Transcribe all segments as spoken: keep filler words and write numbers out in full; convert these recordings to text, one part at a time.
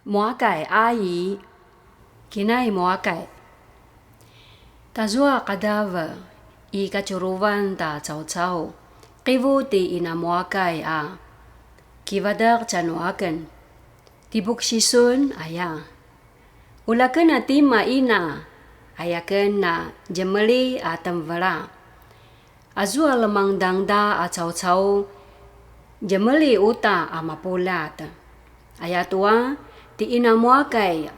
Muakay a i, kinai muakay. Tazua qadav i katjuruvan ta caucau, qivu ti ina muakay a kivadaq tjanuaken. Tibuksisun aya. Ulaken a tima ina, ayaken a djemeli a temvela. Azua lemangdangda a caucau, djemeli uta a mapuljat. Ayatua, ti ina muakay,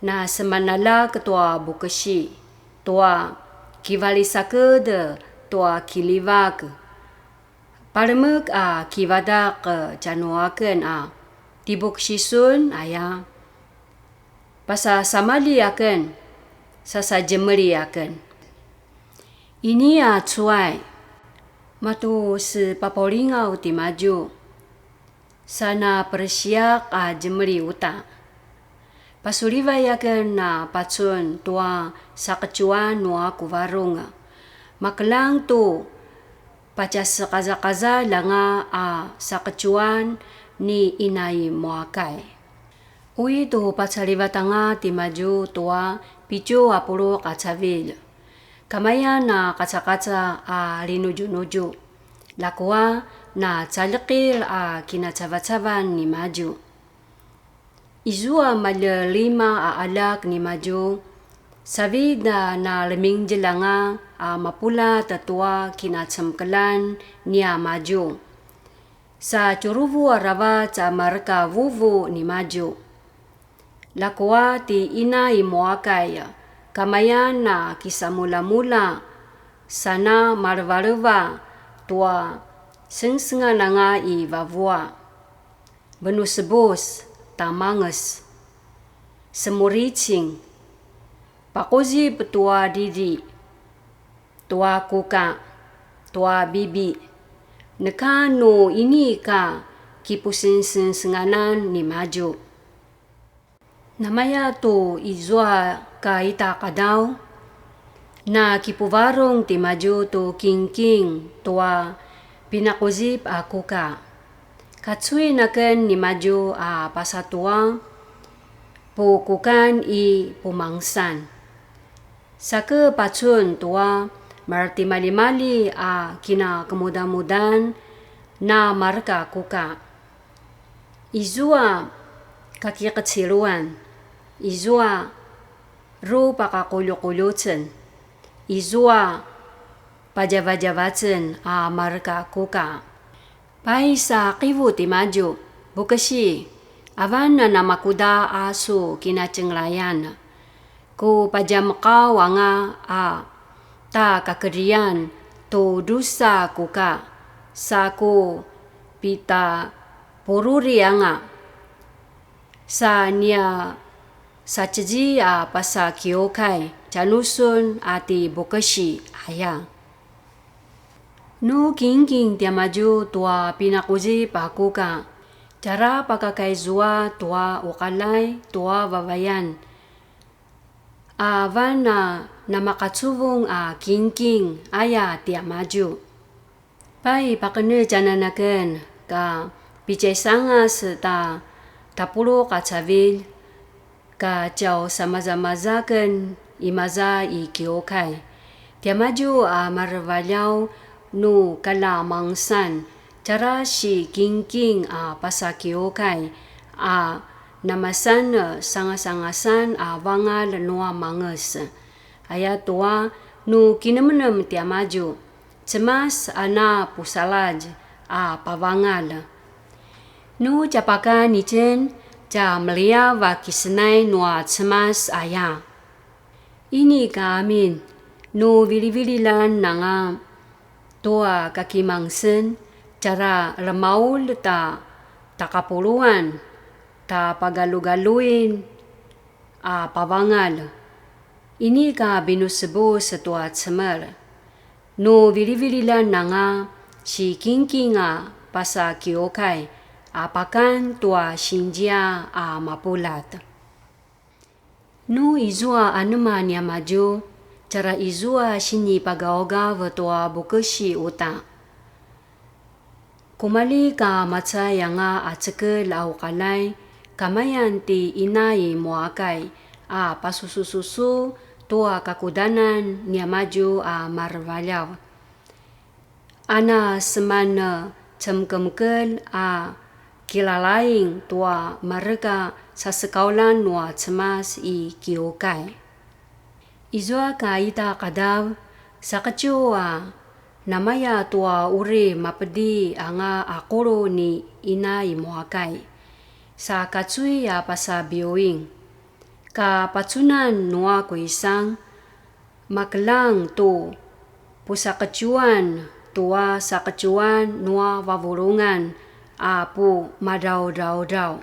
na semanalak tua bukesi, tua kivalisaked tua kilivak. Palemek a kivadaq tjanuaken a tibuksisun aya. Pasasamalji aken, sasadjemeli aken. Ini a cuay, matu sepapaulingaw timadju, sa na peresiaq a djemeli uta. Pasulivay aken a pacun tua saqetjuan nua ku varung. Makeljang tu patjaseqazaqazal anga a saqetjuan ni inai muakay. Ui tu pacalivat anga timadju tua pitju a puluq a cavilj. Kamayan a qacaqaca a linudjunudju. Ljakua na caljeqilj a kinacavacavan nimadju. Izua malje lima a aljak nimadju, savid a na lemingdjelj anga a mapuljat tua kinacemekeljan niamadju. Sa tjuruvu aravac a mareka vuvu nimadju. Ljakua ti ina i muakay, kamayan a kisamuljamulja, sa na malevaleva tua sengsengan anga i vavua. Benusebus, tamanges, semuricing, paquzip tua didi, tua kuka, tua bibi, neka nu inika kipusengsengsenganan nimadju. Namaya tu izua ka ita qadaw, na kipuvarung timadju tu kingking tua pinaquzip a kuka. Kacuin aken nimadju a pasatua pukukan i pumangsan. Sake pacun tua maretimaljimalji a kinakemudamudan na mareka kuka. Izua kakiqeciluan, izua rupaqaquljuquljucen, izua padjavadjavacen a mareka kuka. Pai sa qivu timadju, bukesi, avan a namakuda a su kinacenglayan. Ku padjameqaw anga a ta kakedrian tu drusa kuka, sa ku pitapururi anga. Sa nia sacedji a pasa kiukai, tjanusun a ti bukesi aya. Nu kingking tiamadju tua pinaquzip a kuka, tjara pakakaizua tua uqaljay tua vavayan. Avan a namaqacuvung a kingking aya tiamadju. Pai paqenetj anan aken ka pitjaisangas ta tapuluq a cavilj, ka tjau samazamaza aken imaza i kiukai. Tiamadju a marevaljaw nu kalamangsan, tjara sikingking a pasa kiukai a namasan sangasangasan a vangalj nua manges. Ayatua nu kinemenem tiamadju, Cemas a na pusaladj a pavangalj. Nu tjapakan itjen tja meliav a kisenay nua Cemas aya. Inika amin, nu vilivililjan anga tua kakimangsen, tjara lemaulj ta taqapuluan, ta pagalugaluin a pavangalj. Inika binusebus tua cemel. Nu vilivililjan anga sikingking a pasa kiukai a pakan tua sinzia a mapuljat. Nu izua anema niamadju, tjara izua sinipagawgav tua bukesi uta. Kumalji ka macay anga a cekelj a uqaljay, kamayan ti ina i Muakay a pasusususu tua kakudanan niamadju a marevaljav. Ana seman cemekemekelj a kilalaing tua mareka sasekaulan nua Cemas i kiukay. Izua ka ita qadav, saqetju a namaya tua uri mapedi anga a qulu ni ina i Muakay, sa kacui a pasa viewing. Ka pacunan nua kuisang, makeljang tu pusaqetjuan tua saqetjuan nua vavulungan a pumadraudraudraw.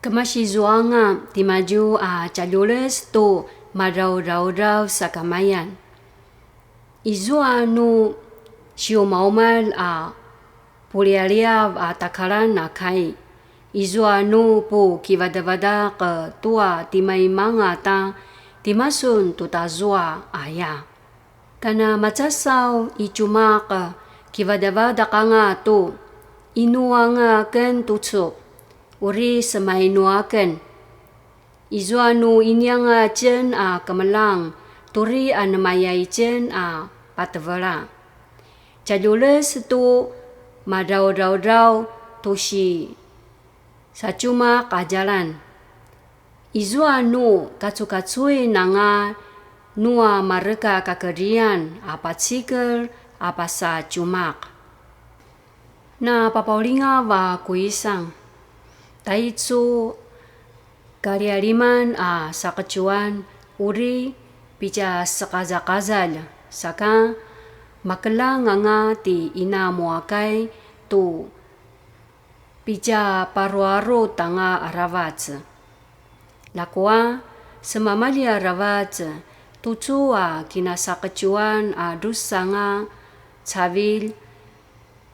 Kemasizuanga timadju a tjaljules tu madraudraudraw sakamayan. Izua nu siumaumalj a pulialiav a takalan a kai, izua nu pukivadavadaq tua timaimanga ta timasun tutazua aya. Kana macasaw i tjumaq kivadavadaq anga tu, inu anga aken tucu, uri semainu aken. Izua nu inianga tjen a kemeljang, turi a nemayay tjen a patevela. Tjaljules tu madraudraudraw tu si sa tjumaq a djalan. Izua nu kacukacuin anga nua mareka kakedrian a pacikel a pasa tjumaq. Na papaulingav a kuisang, taicu kalialiman a saqetjuan uri pitja seqazaqazalj, saka makeljang anga ti ina Muakay tu pitja paruarut anga aravac. Ljakua, semamalji aravac, tucu a kinasaqetjuan a drusa anga cavilj,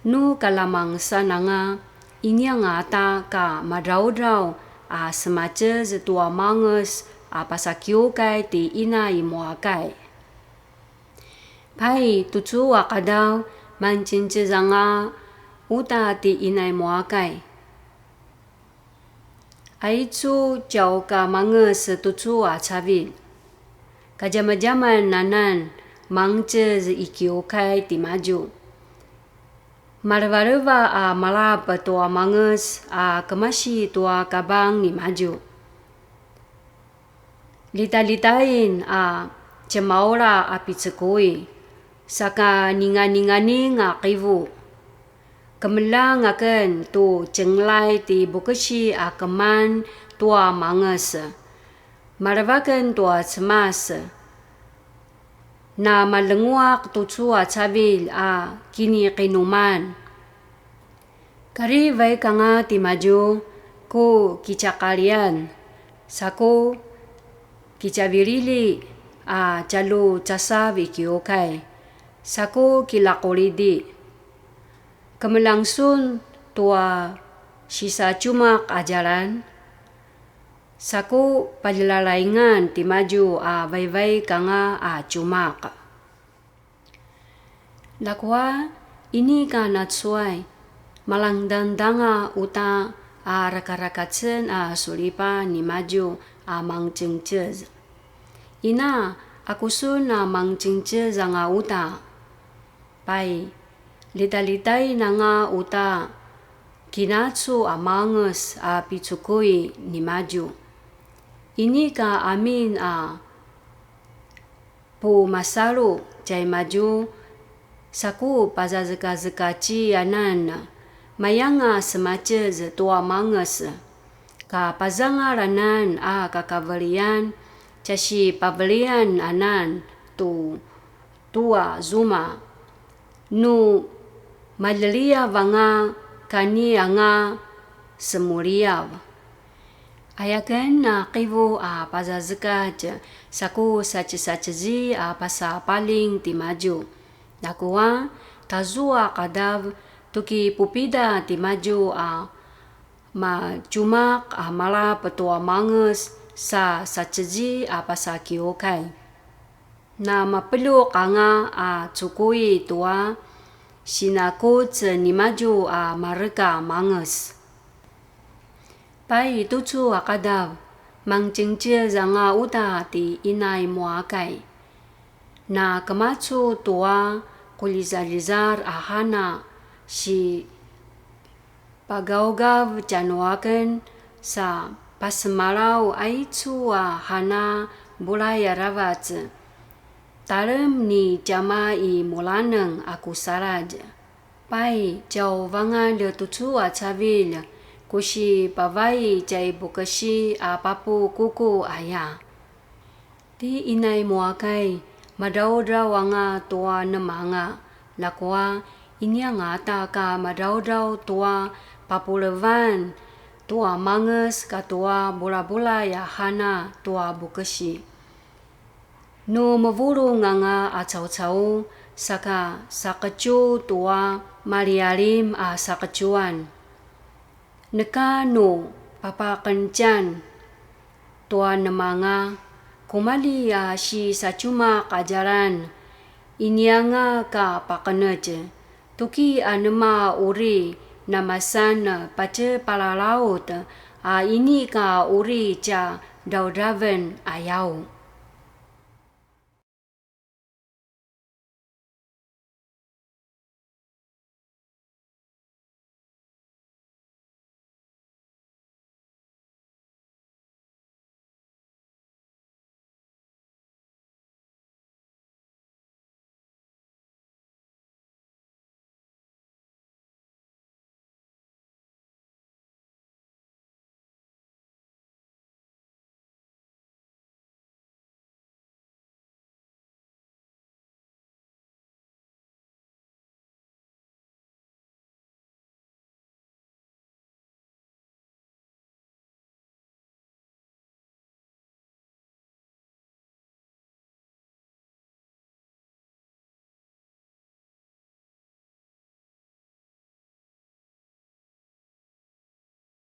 nu kalamangsan anga, inianga ta ka madraudraw a semacez tua manges a pasakiukay ti ina i Muakay. Pai, tucu a qadaw, mancencez anga uta ti ina i Muakay. Aicu tjauka manges tucu a cavilj. Kadjamadjaman anan mangtjez i kiukay timadju. Malevaleva a malap tua manges a kemasi tua kabang nimadju. Litalitayin a tjemaula a picekui, saka ninganinganing a qivu. Kemeljang aken tu tjengelay ti bukesi a keman tua manges. Malevaken tua Cemas. Na malenguaq tucu a cavilj a kiniqinuman. Kari vaik anga timadju ku kicaqalian, saku kicavilili a tjalju casav i kiukay, saku kilaqulidi. Kemeljang sun tua sisatjumaq a djalan, saku paljilalaingan timadju a vaivaik anga a tjumaq. Ljakua, inika nacuay, malangdangdanga uta a rakarakacen a sulipa nimadju a mangcengcez. Ina, aku sun a mangcengcez anga uta? Pai, litalitain anga uta, kinacu a manges a picukui nimadju. Inika amin a pumasalu tjaimadju, saku pazazekazekacianan, mayanga semacez tua manges, ka pazangalanan a kakavelian, tjasipavelian anan tu tua zuma, nu maleliav anga kani anga semuliav. Ayaken a qivu a pazazekatj, saku sacesacezi a pasapaling timadju. Ljakua, tazua qadav, tuki pupida timadju a matjumaq a malap tua manges sa sacezi a pasakiukay. Na mapeljuq anga a cukui tua sinakuc nimadju a mareka manges. Pai tucu a qadav, mangtjengtjez anga uta ti inay muakay. Na kemacu tua qulizalizar a hana, si pagawgav tjanuaken sa pasemalaw aicu a hana bulay aravac. Talem ni tjama i mulaneng a ku saladj. Pai, tjauvangalj tucu a cavilj, ku si pavai tjai bukesi a papukuku aya. Ti inay muakay, madraudraw anga tua nemanga, ljakua, inianga ta ka madraudraw tua papulevan, tua manges katua bulabulay a hana tua bukesi. Nu mevulung anga a caucau, saka saqetju tua malialim a saqetjuan. Neka nu papaqenetjan tua nemanga, kumalji a sisatjumaq a djalan, inianga ka paqenetj, tuki a nema uri namasan patjepalalaut a inika uri tja draudraven ayau.